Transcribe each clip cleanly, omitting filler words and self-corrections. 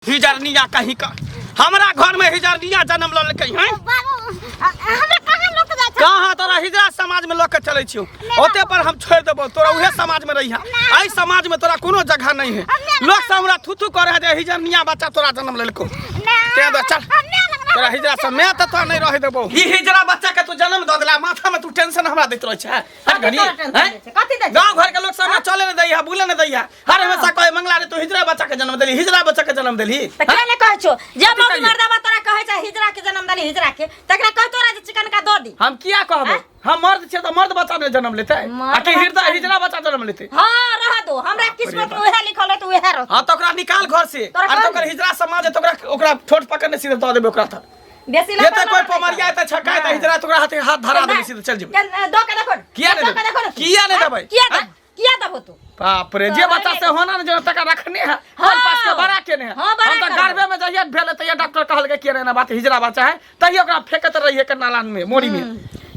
हिजरनिया कहीं का हमरा घर में हिजरनिया जन्म ललकै हैं। बाबू, हमरा कहाँ लोक जाइ छै? कहाँ तोरा हिजरा समाज में लऽ के चलै छियौ, ओते पर हम छोड़ि देबौ तोरा। उहे समाज में रहिहा, एहि समाज में तोरा कोनो जगह नहीं है। लोग सब हमरा थू थू करे है जे हिजरनिया बच्चा तोरा जन्म लेलको। तें दो चल तोरा हिजरा सब मैं तऽ तोरा नहीं रहे देबौ। ई हिजरा बच्चा के तू जन्म दऽ देला, माथा में तू टेंशन हमरा दैत रहै छै। हट घनी, तोरा टेंशन हैं? दै छै? कथी दै छै? गाँव घर के लोग सब हमरा चले नहीं दैया, बुले नहीं दैया। हर हमेशा कहे मंगला रे तू हिजरा बच्चा के जन्म देली, हिजरा बच्चा के जन्म देली। त के ने कहै छौ जे कथी मौगी कहियै? मर्दाबा तोरा कहै छै हिजरा के जन्म देली हिजरा के, तकरा कह तोरा जे चिकन का दऽ दी। हम किया कहबै? आँय? हम मर्द छियै तऽ मर्द बच्चा ने जन्म लेतै मर्द आ कि बच्चा हृदय हिजरा बच्चा जन्म लेतै? हाँ, रह दो, हमरा किस्मत में उहे लिखल रहतै उहे रहतै। हाँ, तऽ ओकरा निकाल घर से। तोरा आ तऽ कहल ओकर हिजरा समाज है तऽ ओकरा ओकरा ठोट पकड़ने सीधे दऽ देबै ओकरा। तऽ बेसी ये लफड़ा तऽ कोई लफड़ा नहि पमरिया कर। तऽ छक्का तऽ हिजरा तऽ ओकरा हाथे हाथ धरा देबै, सीधे चल जेबै। दऽ के देखो ने। किया नहि दऽ के देबै? देखो ने। किया नहि देबै? किया आँय? देबै? किया देबो तू? बाप रे, जे बच्चा से होना ने जो तका रखने है हाँ। हर पास के बड़ा केने है। हाँ, बड़ा हम तऽ करबै। गर्भे में जहिया भेल तहिया डॉक्टर कहलकै कि एना बात हिजरा बच्चा है, तहिया ओकरा फेकत रहिए के नालान में मोरी में।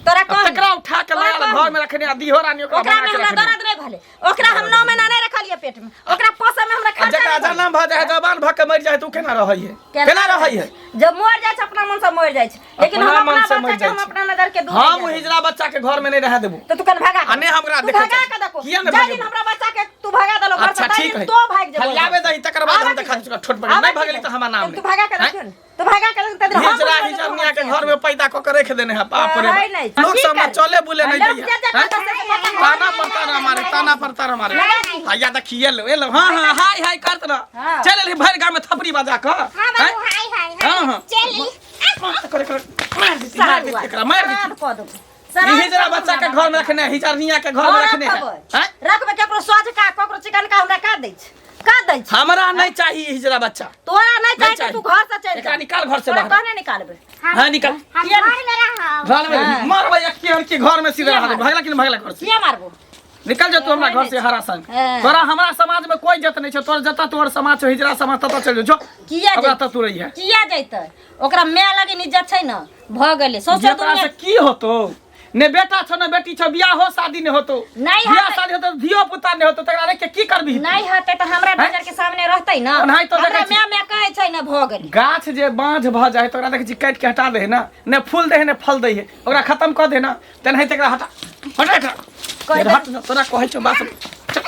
तोरा आ कह तकरा उठा के तोरा लायल कह। घर में रखने आ दिहो रानी ओकरा ओकरा बना में के हमरा रखने। दर्द नहीं भेलै, ओकरा हम 9 महीना नहीं रखलियै पेट में, ओकरा पोसै में हमरा आ खर्चा जकरा नहीं भेलै। जन्म भऽ जाइ है, जवान भऽ के मरि जाइ है, तऽ ओ केना रहै है? केना रहै है? जब मर जाइ छै अपना मन से मर जाइ छै, लेकिन अपना हम मन अपना से मरि बच्चा के जाइ हम छै। अपना नजर के दूर हम नहीं जाए हिजरा बच्चा के घर में नहीं रह देबो। तो तू कन भगा आ नहि हमरा तू देखै भगा छै। के देखो। किया नहि जाहि भगेबै? दिन हमरा बच्चा के तू भगा देलो घर अच्छा से, ताहि ठीक दिन है, तो भागि जेबो। हलियाबे दही तकर बाद हम आबऽ देखा ठीक छियौ ठोट पकड़ आबऽ नहीं ठीक भगेली तऽ हमरा नाम तू नहीं। भगा के हैं? देखियो ने, तू भगा के देखियो, तब हम हिजरा बोलबो हिजरनिया के हम घर में पैदा कऽ के रख देने है। बाप रे है बाप। नहीं। लोग की सब करे? चले बुले नहीं लोग दैया। जे जे हैं? कहतै से कहतै। ताना पर ताना मारे, ताना पर ताना मारे। हैया देखिए लो, ए लो, हाँ हाँ, हाय हाय करत रह। हाँ। चल एलही भरि गाँव में थपड़ी बजा कऽ। हाँ हैं? बाबू, हाय हाय। हाँ, हाँ। चली। करे करे, मार देती, मार देती एकरा, मार देती। श्राद्ध कऽ देबो। ई हिजरा बच्चा के घर में रखने है, हिजरनिया के घर में रखने है। हैं? रखबे केकरो सोझ का ककरो चिकन का हमरा का दै छै, का दै छै? हमरा नहीं चाहिए हिजरा बच्चा। तोरा नहीं नहीं चाही तऽ तू चाही। घर से चलि एकरा जा। निकाल घर से तोरा बाहर। कहने निकालबै? हाँ, निकाल। हम घर में रहब। घर में हाँ। मारबै एक के घर में सीधा किया रह मारबै? भगला कि नहीं भगला घर से? किया मारबो? निकल जा तू हमरा घर से हरा संग। हाँ। तोरा हमरा समाज में कोई इज्जत नहीं छै, तोर जता तोर समाज छौ हिजरा समाज तता चल जो। किया ओकरा जैतै? त तू रही है। किया जैतै? ओकरा माय लगे इज्जत छै ने, भऽ गेलै सौंसे जेकरा दुनिया से की होतो? ने बेटा छौ ने बेटी छौ, बियाह हो शादी ने होतो। नहीं बियाह होतै। शादी होतो धियो पुता ने होतो, तकरा रख के की करबी? नहीं होतै तऽ हमरा हैं? नजर के सामने रहतै ने। ओनाहि तो हमरा देखै छी। माय माय कहै छै ने, भऽ गेलै। गाछ जे बाँझ भऽ जाइ तऽ ओकरा देखै छी काटि के हटा दे है ने, ने फूल दे है ने फल दे है, ओकरा खत्म कऽ दे ने, तेनाहिते एकरा हटा हटा एकरा। कहि हट न, तोरा कहै छौ बात चल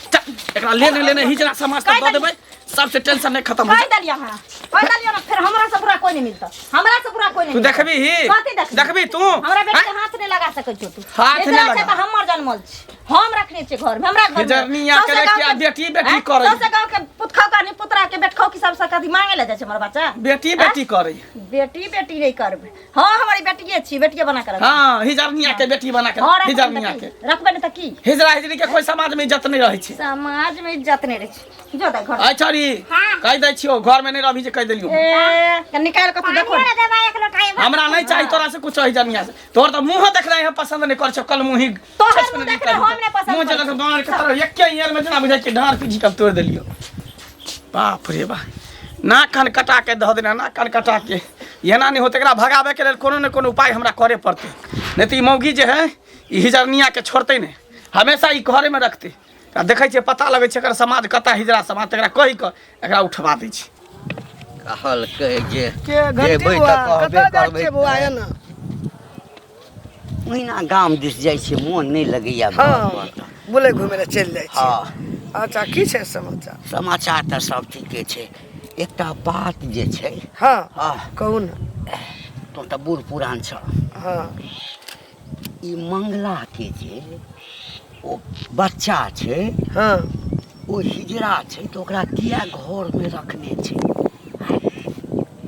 चल एकरा लेने लेने हिजरा समाज तक दऽ देबै, सबसे टेंशन नहीं खत्म हो कहि जाए। देलियै अहाँ, कहि देलियै ने, फेर हमरा से बुरा कोई नहीं मिलता, हमरा से बुरा कोई नहीं तू मिलता। देखबी ही? कथी देखबी? देखबी तू? हमरा बेटी हैं? के हाथ नहीं लगा सकै छौ तू। हाथ नहि हिजरा छै लगा। तऽ हमर जनमल छै, हम रखने छियै घर में, हमरा घर में। हिजरनिया के सौंसे रे गाँव क्या के- बेटी बेटी हैं? करै। सौंसे गाँव के पुतखौ का नहीं पुतरा के बेटखौ की सब से कथी मांगे ले जाइ छै हमर बच्चा? बेटी बेटी करै। बेटी बेटी नहीं करबै। हाँ, हमारी बेटिए छी, बेटिए बना के रखबै। हाँ, हिजरनिया के बेटी बना के हाँ, रखबै हिजरनिया तऽ के की? रखबै नहीं तऽ की? हिजरा हिजरी के कोई समाज में इज्जत नहीं रहै छै। समाज में इज्जत नहीं रहै छै। जो दे घर। आइ छड़ी हाँ। कहि दै छियौ घर में नहीं रहबी जे कहि देलियौ। ए, के निकाल के तू देखो। पानियो देबै एक लोटा एगो। हमरा नहीं चाही तोरा से कुछ हिजरनिया से। तोहर तऽ मुँह देखनाइ हम पसंद नहीं करै छौ, कल मुँह ही तोहर छछन मुँह नहीं देखनाइ करी। हम नहि पसंद मुँह करै जगह छी। बाँर के तोरा एके ईयर में जेना बुझाइ छै ढार पीछी कब तोड़ि देलियौ। बाप रे बा, नाक कान कटा के धऽ देना, नाक कान कटा के। एना नहि होतै, एकरा भगाबैके लेल कोनो ने कोनो उपाय हमरा करे पड़तै, नहि तऽ ई मौगी जे है ई हिजरनियाके छोड़तै नहि, हमेशा ई घरेमे रखतै। आ देखै छियै पता लगै छै एकर समाज कतऽ हिजरा समाज, तकरा कहि कऽ एकरा उठबा दै छै। कहलकै जे के घंटी जेबै बौआ तऽ कहबे कतऽ जाइ करबै। छियै बौआ एना? ओहिना गाम दिस जाइ छियै, मोन नहि लगैया घर हँ पर तऽ। बुलै घुमै लए चलि जाइ छियै? हँ। अच्छा, की छै समाचार? समाचार तऽ सब ठीके छै, एकटा बात जे छै। हँ। हँ। कहू ने। तू तऽ बूढ़ पुरान छह। हँ। ई मंगला के जे ओ बच्चा छै, हँ, ओ हिजरा छै, तऽ ओकरा किया घरमे रखने छै?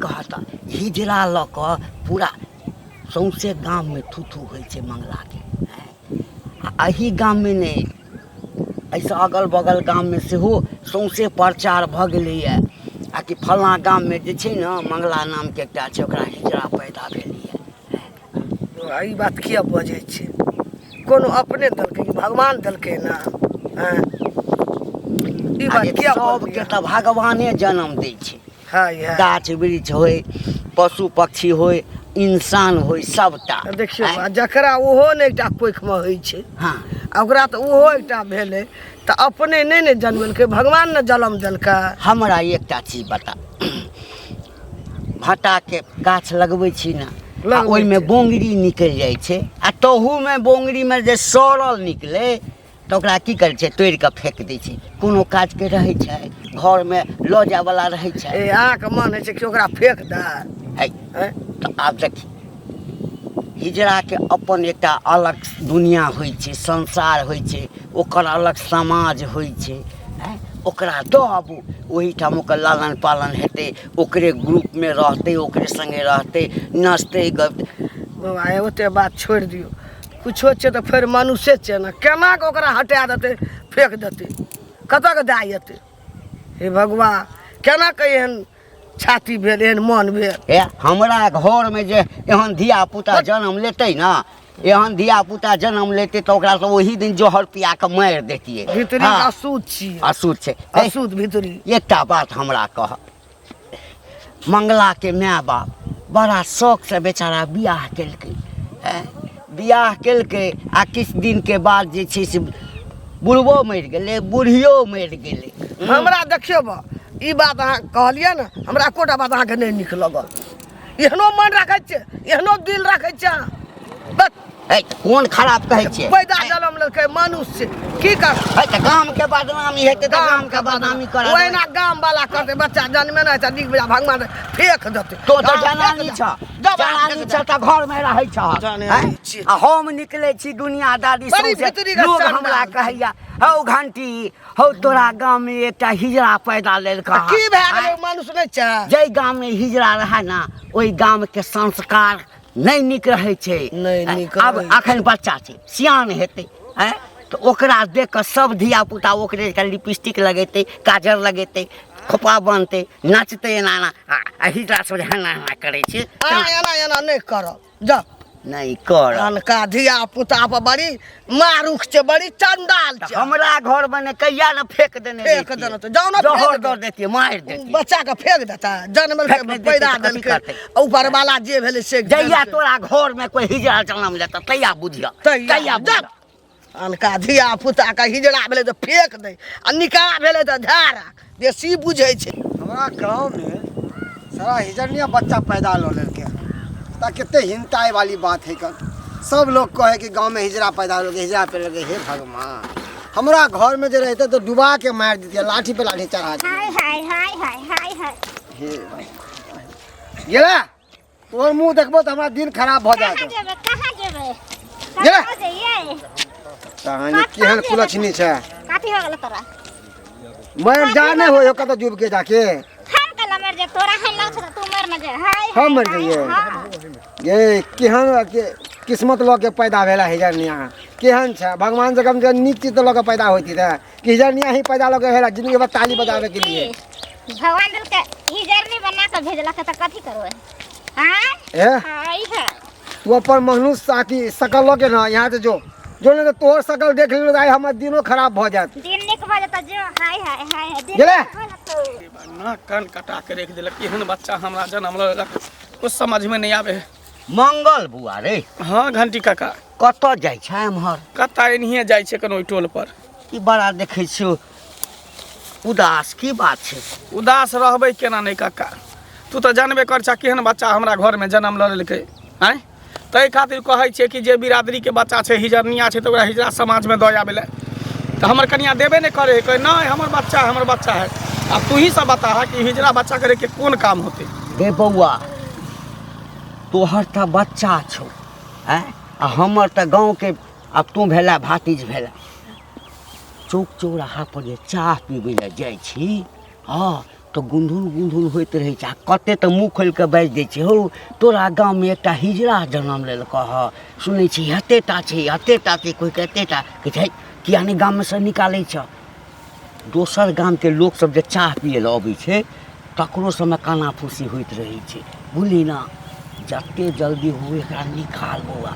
कहत हिजरा लऽ कऽ पूरा सौंसे गाममे थू थू होइ छै मंगलाके। आ एही गाममे नहि, एहिसँ अगल बगल गाममे सेहो सौंसे प्रचार भऽ गेलैए आ कि फल्लाँ गाममे जे छै ने मंगला नामके एकटा छै, ओकरा हिजरा पैदा भेलैए। बौआ, ई बात किया बजै छै? कोनो अपने देलकै कि भगवान देलकै ने? आँय, ई बात अरे किया सबके बजलियै? तऽ भगवाने जन्म दै छै। हँ, इएह गाछ वृक्ष होय, पशु पक्षी होय, इंसान होय, सबटा। देखियौ आँय? बा, जकरा ओहो ने एकटा कोखिमे होइ छै, हँ, आ ओकरा तऽ ओहो एकटा भेलै तऽ अपने नहि ने जन्मेलकै, भगवान ने जन्म देलकै। हमरा एकटा चीज बता। भाटाके गाछ लगबै छी ने, आ लगबै ओहिमे छै। बोंगरी निकलि जाइ छै, आ तहूमे बोंगरीमे जे सड़ल निकलै तऽ ओकरा की करै छै, तोड़ि कऽ फेक दै छै। कोनो काजके रहै छै, घरमे लऽ जायवला रहै छै। ए, अहाँके मन होइ छै कि ओकरा फेक दे? है, तऽ आब देखी, हिजड़ाके अपन एकटा अलग दुनिया होइ छै, संसार होइ छै, ओकर अलग समाज होइ छै। आँय, ओकरा दऽ आबू ओहिठाम, ओकर लालन पालन हेतै, ओकरे ग्रुपमे रहतै, ओकरे सङ्गे रहतै, नचतै गबतै। बाबा, हे, ओते बात छोड़ि दियौ। कुछो छै तऽ फेर मनुष्य छै ने, केना कऽ ओकरा हटा देतै, फेक देतै, कतऽ के दए एतै? हे भगवान, केना कऽ एहन छाती भेल, एहन मन भेल? हे, हमरा घरमे जे एहन धिया पुता जन्म लेतै ने, एहन धिया पुता जन्म लेतै तऽ ओकरा तऽ ओही दिन जहर पिया कऽ मारि दैतियै। भीतरी हँ, अशुद्ध छियै। अशुद्ध छै हे, अशुद्ध भीतरी। एकटा बात हमरा कह, मंगलाके माय बाप बड़ा शौकसँ बेचारा बियाह केलकै, आँय, बियाह केलकै आ किछु दिनके बाद जे छै से बुढ़बो मरि गेलै, बुढ़ियो मरि गेलै। हमरा देखियौ बा, ई बात अहाँ कहलियै ने, हमरा एकोटा बात अहाँके नहि नीक लगल। एहनो मन राखै छियै, एहनो दिल राखै छियै अहाँ? बस। है, तऽ कोन खराब कहै छियै? पैदा जनम लेलकै, मनुष्य की कर है, तऽ गामके बदनामी हेतै, तऽ गामके बदनामी करा देबै। ओहिना गाम वाला करतै। बच्चा जन्मे नहि तऽ नीक बेजा भगवान फेक देतै। तो तऽ गाम फेक जनानी देतै। छ, जब जनानी फेक छ तऽ घरमे रहै छ। जनानी छी। आ हम निकलै छी दुनियादारी बड़ी सौंसे, भीतरी के लोग चंडाल। हमरा कहैया, हौ घंटी हौ, तोरा गाममे एकटा हिजड़ा पैदा लेलकऽ। तऽ की भए गेलै, मनुष्य नहि छै? जाहि गाममे हिजड़ा रहै ने, ओहि गामके संस्कार नहि नीक रहै छै। नहि नीक आब रहै छै। अखन बच्चा छै, सियान हेतै, आँय, तऽ ओकरा देख कऽ सब धियापुता ओकरे जकाँ लिपस्टिक लगेतै, काजर लगेतै, खोपा बान्हतै, नाचतै एना एना, आ हिजड़ा सब जे एना एना करै छै। अहाँ एना एना नहि करब, जाउ। नहि करब। अनका धिया पुता पर बड़ी मारुख छै, बड़ी चंडाल तऽ छै। हमरा घरमे ने कहिया ने फेक देने फेक रहितियै। देने तऽ जाउ ने, फेक जहर दे। दऽ देतियै, मारि देतियै। बच्चा के फेक देता, जन्म फेक नहि देतै पैदा तऽ कथी देलकै करतै? ऊपर वाला, जे भेलै से जहिया देलकै। तोरा घरमे कोइ हिजड़ा जनम लेतऽ, तहिया बुझिह। तहिया तहिया जा। बुझिह। अनका धिया पुता के हिजड़ा भेलै तऽ फेक दे, आ निकाह भेलै तऽ धए राख, बेसी बुझै छै। हमरा गाँव में सारा हिजड़निया बच्चा पैदा लऽ लेलकै हन, तऽ कते हिनताइ वाली बात है कन। सब लोग कहे कि गाँव में हिजड़ा पैदा लेलकै, हिजड़ा पैदा लेलकै। हे भगवान, हमरा घर में जे रहते तऽ डुबा के मारि देतियै, लाठी पे लाठी चढ़ा के। हाय हाय हाय हाय हाय हाय। हे भगवान, गेला, तोहर मुँह देखबो तऽ हमरा दिन खराब भऽ कहाँ जायत। जेबै, कहाँ जेबै? गेला। कहाँ जइयै? तहन केहन कुलक्षणी छै। कथी हो गेल तोरा? मर जा, नहि हो कतऽ डूब के जाके। हम कला मर जा? तोरा है लग छै, तू मर न जा। हाय। हम मर हाय, जइयै? हाँ। ये केहन के किस्मत लऽ के पैदा भेला हिजरनिया, केहन छै? भगवान से कम से कम नीक चीज तऽ लऽ के पैदा होती रहे कि हिजरनिया ही पैदा लऽ के भेला जिंदगी भर ताली बजाबे के लिए? की? भगवान देलकै हिजरनी बना के भेजलक तऽ कथी करबै? आँय? ए। हाय हाय। तू अपन मनुष्य अथी शकल लऽ के ना यहाँ से जो जो, नहीं तऽ तोहर शकल देख लेलहुँ तऽ आइ हमर दिनो खराब भऽ जायत। दिन नीक भऽ जेतौ, जो। हाय हाय हाय हाय, दिन गेलै? नीक भऽ जेतौ। नाक कान कटा के रख देलक, एहन बच्चा हमरा जन्म लेलक, कुछ समझ में नहीं आवे है। मंगल बुआ रे। हाँ घंटी काका। कतऽ जाइ छै एम्हर? कतऽ एनहिए जाइ छै, कोनो ओहि टोल पर। की बड़ा देखै छियौ उदास, की बात छै? उदास रहबै केना नहि काका? तू तऽ जानबे कर छह केहन बच्चा हमरा घरमे जन्म लऽ लेलकै। आँय, ताहि खातिर कहै छियै कि जे बिरादरीके बच्चा छै, हिजरनिया छै, तऽ ओकरा हिजरा समाजमे दऽ आबै लए, तऽ हमर कनिया देबे नहि करै है। कहै नहि, हमर बच्चा है, हमर बच्चा है। आब तू ही सब बता कि हिजरा बच्चा करे के कोन काम होतै? रे बौआ, तोहर तऽ बच्चा छौ, आँय, आ हमर तऽ गाँवके आब तू भेला भातिज भेला। चौक चौराहा पर जे चाह पीबै लए जाइ छी, हँ, तऽ गुंधुन गुंधुन होइत रहै छै, आ कते तऽ मुँह खोलि कऽ बाजि दै छै, हौ, तोरा गाममे एकटा हिजड़ा जनम लेलकऽ हँ, सुनै छी एते टा छै, एते टा छै, कोइ एते टा कहै छै, किया नहि गाममे सँ निकालै छऽ? दोसर गामके लोकसभ जे चाह पियै लए अबै छै, तकरो सबमे काना फूसी होइत रहै छै, बुझली ने? जते जल्दी हो एकरा निकाल बौआ।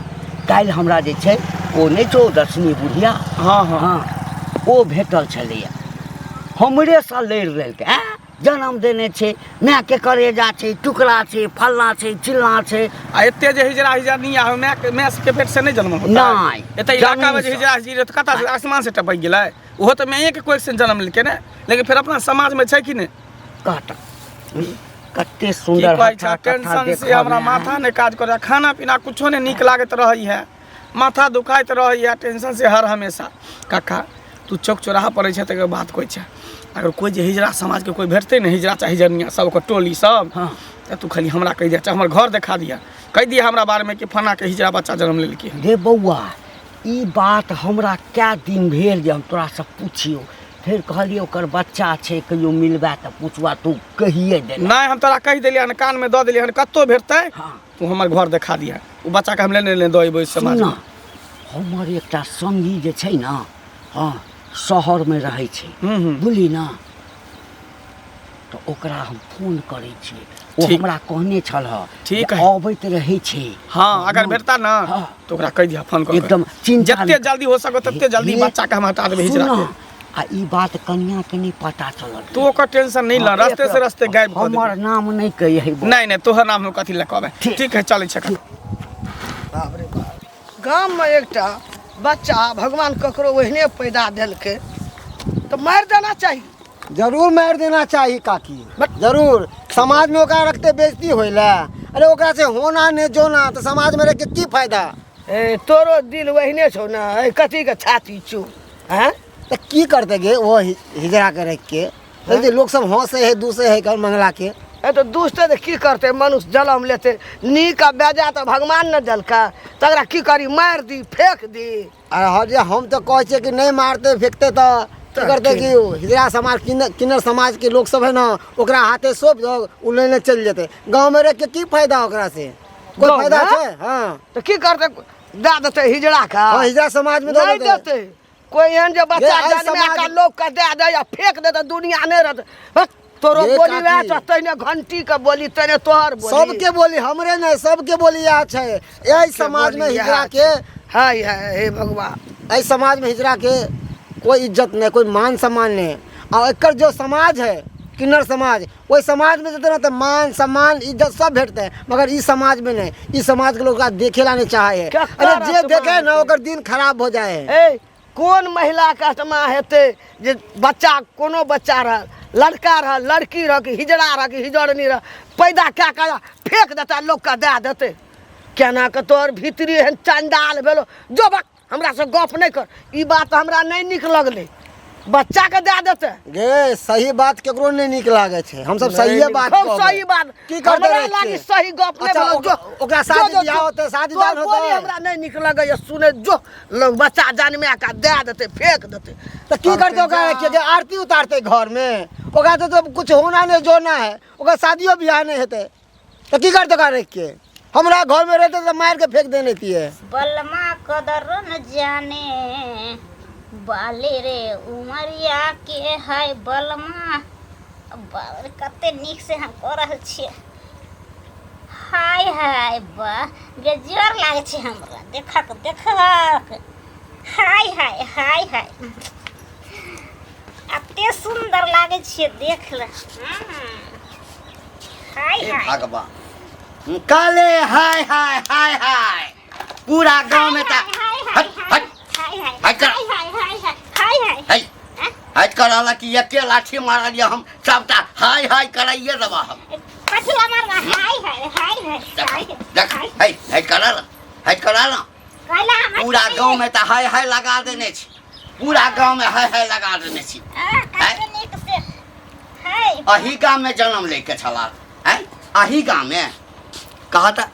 काल्हि हमरा जे छै ओ नहि छौ दर्शनी बुढ़िया? हाँ हाँ। हाँ, ओ भेटल छलैया, हमरेसँ लड़ि लेलकै, आँय, जनम देने छै, मायके करेजा छै, टुकड़ा छै, फल्लाँ छै, चिल्लाँ छै। आ एते जे हिजरा हिजरनिया है, माय के, माय के पेट से नहि जन्म होतै? नहि, एते इलाका में जे जमीनसँ। हिजरा हिजरी तऽ कतऽ से, आसमान से टपकि गेलै? ओहो तऽ माये के कोख से जन्म लेलकै ने, लेकिन फेर अपना समाज में छै कि नहि? कहता कते की सुंदर कहै छै हथा कथा टेंशन से देखऽ हमरा मे। माथा नहि काज करै खाना पीना कुछो नहि नीक लागैत रहै है माथा दुखाइत रहै है टेंशन से हर हमेशा काका तू चौक चौराहा पर रहै छै तकर बात कहै छै अगर कोइ जे हिजड़ा समाजके कोइ भेटतै ने हिजड़ा चाहे हिजड़निया सब ओकर टोली सब हाँ। तऽ तू खाली हमरा कहि दिअ चाहे हमर घर देखा दिअ कहि दिअ हमरा बारेमे कि फलानाके हिजड़ा बच्चा जन्म लेलकै हन। रे बौआ ई बात हमरा कए दिन भेल जे हम तोरासँ पुछियौ फेर कहलियै ओकर बच्चा छै कहियो मिलबा तऽ पुछबा तू कहिए देला नहि हम तोरा कहि देलियै हन कानमे दऽ देलियै हन कतहु भेटतै हाँ। तू हमर घर देखा दिअ ओ बच्चाके हम लेने लेने दऽ अयबै सुन समाजमे ने हमर एकटा संगी जे छै ने हँ शहरमे रहै छै हूँ हूँ बुझली ने तऽ ओकरा हम फोन करै छियै ओ ठीक। हमरा कहने छल हँ ठीक जे है। अबैत रहै छै हाँ अगर भेटता ना हाँ। तो ओकरा कहि दिअ फोन कऽ के। एकदम चिंता जते नहि- जल्दी हो सको तते जल्दी हे, बच्चा के हम हटा देबै हिजड़ा सुन के ने, आ ई बात कनिया के नहि पता चलल तू ओकर टेंशन नहीं ल हाँ, रास्ते से रास्ते गायब कऽ हमर देबै नाम नहि कही है नहीं नहीं तोहर नाम हम कथी लए कहबै ठीक। ठीक है चलै छै काका। बाप रे बाप गाममे एकटा बच्चा भगवान ककरो ओहने पैदा देलकै तऽ मारि देना चाही जरूर मारि देना चाही काकी जरूर समाज में ओकरा रखते बेइज्जती होइला अरे ओकरा से होना ने जोना तो समाज में रह के की फायदा ए तोरो दिल ओहने छौ ने ए कथीके छाती छौ आँय तो की करते गे वो हिजड़ा के रख के तो जे लोग सब हंसे है दूसे है कर मंगला के ए तऽ दुसतै तऽ की करतै मनुष्य जलम लेतै नीक आ बेजा तऽ भगवान ने देलकै तकरा की करी मारि दी फेक दी अरे हर जे हम तो कहै छियै कि नहीं मारते फेंकते तो की करते कि ओ हिजड़ा समाज किन्नर किन्नर समाज के लोग सब है ना ओकरा हाथे सौंप दो उ लेने चल जेते गाँव में रह के की फायदा ओकरा से कोई गाँव फायदा में? छै हाँ तऽ की करतै दए देतै हिजड़ाके हाँ हिजड़ा समाज में दऽ नहि देतै। देतै कोई एहन जे बच्चा ये आइ जन्मे समाज- के लोक के दए दे या फेंक दे तऽ दुनिया नहि रहतै हट, तोरो ये बोली वएह काकी। छौ तहिने घंटी के बोली तहिने तोहर बोली सबके बोली हमरे नहीं सबके बोली इएह छै एहि समाज में बोली इएह हिजड़ा के हाय हाय हे भगवान एहि समाज में हिजड़ा के कोई इज्जत नहीं कोई मान सम्मान नहीं और एकर जो समाज है किन्नर समाज ओहि समाज में जेतै ने तऽ मान सम्मान इज्जत सब भेटतै मगर ई समाज में नहीं ई समाज के लोग ओकरा देखे ला नहीं चाहे है केकर अरे जे आत्मा देखे ना हेतै? ओकर दिन खराब हो जाए है ए कोन महिलाके आत्मा हेतै जे बच्चा कोनो बच्चा रह लड़का रह लड़की रह कि हिजड़ा रह कि हिजड़नी रह पैदा कए कऽ फेंक देतै लोकके दए देतै केना कऽ तोहर भीतरी एहन चंडाल भेलो जो बक हमरासँ गप नहि कर ई बात हमरा नहि नीक लगलै बच्चाके दए देतै गे सही बात केकरो नहि नीक लागै छै हमसब सहिए बात खूब कहबै। सही बात की करतै हमरा रहि लागी के? सही गप नहि अच्छा, भेलो जो ओकरा जो, शादी जो, बियाह जो। होतै, शादी तोहर दान बोली होतै। हमरा नहि नीक लगैए सुनै जो लोग बच्चा जनमे कऽ दए देतै फेंक देतै तऽ की करतै ओकरा रखि के जे आरती उतारतै घरमे ओकरा तऽ तऽ कुछ होना नहि जोना है ओकरा शादियो बियाह नहि हेतै तऽ की करतै ओकरा रखि के हमरा घरमे रहितै तऽ मारि के फेंक देने रहितियै बलमा कदर न जाने बाले रे उमरिया के है बलमा बाप रे कते नीक से हम कऽ रहल छियै हाय हाय वाह बेजोड़ लागै छै हमरा देखक देखक हाय हाय हाय हाय एते सुन्दर लागै छियै देख ले हाय हे हाय भगवान काले हाय हाय हाय हाय पूरा गांव में ता हट हट हट कर है हट कर रहला कि एके लाठी मारल ये हम सबटा हाय हाय कराइए देबा हम देख देख है हट कर रहला हट कर रहला पूरा गांव में त हाय हाय लगा देने छी पूरा गांव में हाय हाय लगा देने छी अही गाम में जन्म लेके छला हैं अही गाम में कहत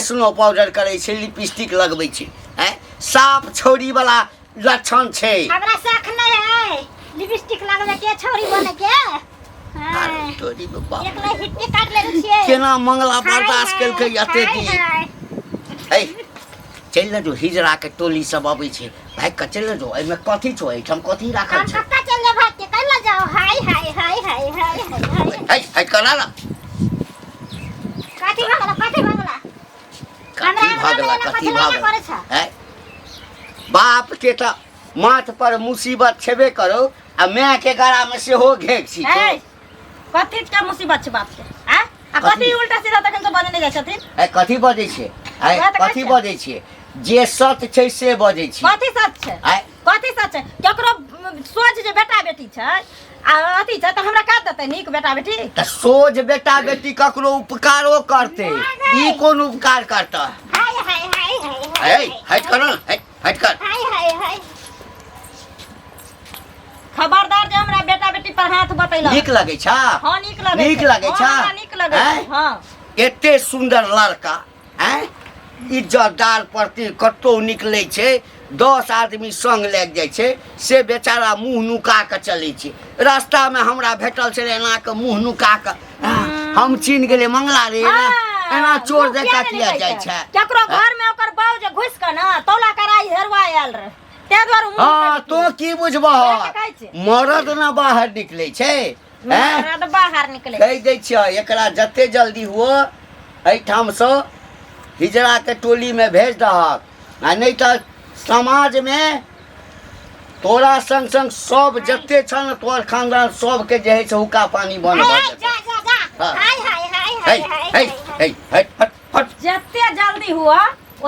स्नो पाउडर करै छै लिपस्टिक लगबै छै हैं साफ छौरी वाला लक्षण छै हमरा शौक नहीं है लिपस्टिक लगबे के छौरी बने के अरे तोरी बाप एक ला हिट्टी काट लेने छियै केना मंगला बर्दाश्त केलकै एते दिन है चलि ने जो हिजड़ाके टोली सब अबै छै भागि कऽ चलि ने जो एहिमे कथी छौ एहिठाम कथी राखल हम छै कत्ता चल जा भाग के कल जाओ हाय हाय हाय हाय हाय हाय हाय है है करा ना कथी भगला कथी भगला कथी हमरा भगला अंगना मे कथी कथी लए भगला करै छ? है बाप के तऽ माथ पर मुसीबत छेबे करो आ माय के गला में सेहो घेक छी ए कथी के मुसीबत छै बाप के आ आ कथी? कथी उल्टा सीधा तखन से बजने जाइ छथिन ए कथी बजै छियै ए वएह तऽ कहै कथी छियै। बजै छियै जे सत्य छै से बजै छियै कथी सच छै आँय? कथी सच छै केकरो सोच जे बेटा बेटी छै आ अथी छै तऽ हमरा का देतै नीक बेटा बेटी तऽ सोझ बेटा बेटी ककरो उपकारो करतै ई कोन उपकार करतै हाय हाय हाय हाय ए हट कर ना, हट हट कर हाय हाय हाय खबरदार जे हमरा बेटा बेटी पर हाथ बतैलक नीक लगै छ हाँ नीक लगै नीक छै। लगै छ हाँ, हमरा नीक लगै छै आँय? हाँ एते सुन्दर लड़का आँय इज्जतदार प्रति कतहु निकलै छै 10 आदमी संग लागि जाइ छै से बेचारा मुँह नुका कऽ चलै छै रास्तामे हमरा भेटल छलै एना कऽ मुँह नुका कऽ हम चिन्ह गेलियै मंगला रे एना हाँ, एना चोर मुँह जकाँ किया किया नहि जाइ नुकै छै केकरो घर में ओकर बाऊ जे घुसि कऽ ने तौला कराई हेरुआ आयल रहे ताहि दुआरे मुँह हँ नुका तो की बुझबह वएह तऽ कहै छी। मरद ने बाहर निकलै छै आँय? मरद बाहर निकले कहि दै छियै एकरा जते जल्दी हुअ एहिठामसँ हिजड़ाके टोलीमे भेज दहक आ नहि तऽ समाजमे तोरा संग संग सब जते छह ने तोहर खानदान सबके जे है से हुक्का पानी बंद भऽ हाय जेतै जा जा जा हाँ। हाय हाय हाय है हाय है हाय है हट हट हट जते जल्दी हुआ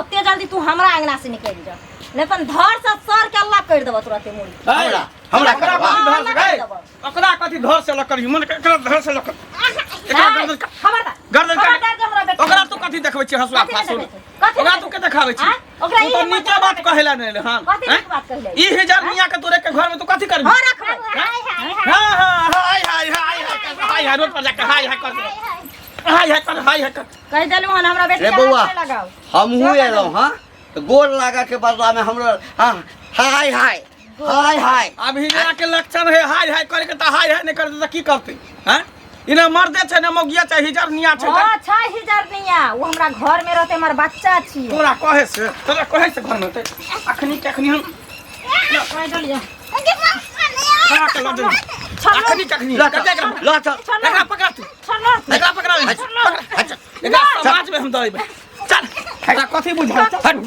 ओते जल्दी तू हमरा अंगना से निकलि जा नहीं तन धर से सर के अल्लाह कर देबो तुरते मुड़ी हमरा हमरा ओकरा करबा कथी धर से कर गई? देबो। ओकरा कथी धर से लकर मन एकरा धर से लकर एकरा गर्दन का- खबरदार गर्दन का- खबरदार जे हमरा बेटा ओकरा तू कथी देखबै छी हसुआ कथी नहि फासुल देखै छी? कथी ओकरा नहि तू के देखाबै छी आँय? ओकरा तू ई तऽ हिम्मत नीचे बात कहेला नहि हँ कथी आँय? नीक बात कहले? ई हिजर मियाँ के तोरे के घर में तू कथी करबी हाँ रखबै हाय हाय हाय हाँ हाँ हाय हाय हाय हाय कर हाय हाय रोड पर जाके हाय हाय कर दे। हाय हाय कर हाय हाय कर कहि देलहुँ हन हमरा बेटी रे के बौआ हाथ नहि लगाउ हमहूँ एलहुँ हँ तऽ गोर लागऽ के बदला में हमरो हाँ हाय हाय हाय हाय अब हिजड़ा के लक्षण है हाय हाय करे के तऽ हाय हाय नहि करते तऽ की करते हैं इने मर्दे छै ने मौगिया छै हिजर निया छै हाँ छै हिजरनिया ओ हमरा घर में रहते हमर बच्चा छी तोरा कहे से तोरा कहे से घर में होतै अखनी के अखनी हम कहि देलियै पकड़ा के लऽ जेबै अखनी के अखनी लऽ चल, कते एकरा लऽ चल एकरा पकड़ा तू एकरा पकड़ा ले पकड़ा एकरा समाज में हम दऽ देबै चल एकरा कथी बुझाइ चल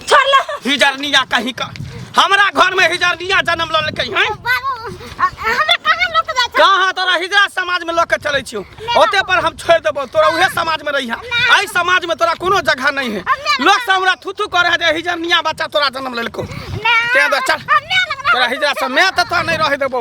छोड़ लो हिजरनिया कहीं का हमरा घर में हिजरनिया जन्म ललकै हैं बाबू हमरा कहाँ लऽ के जाइ छै कहाँ तोरा हिजरा समाज में लऽ के चलै छियौ ओते पर हम छोड़ि देबौ तोरा उहे समाज में रहिहा एहि समाज में तोरा कोनो जगह नहीं है लोग सब हमरा थू थू करे है जे हिजरनिया बच्चा तोरा जन्म लेलको तें दुआरे चल तोरा हिजरा सब मैं तऽ तोरा नहीं रहे देबौ।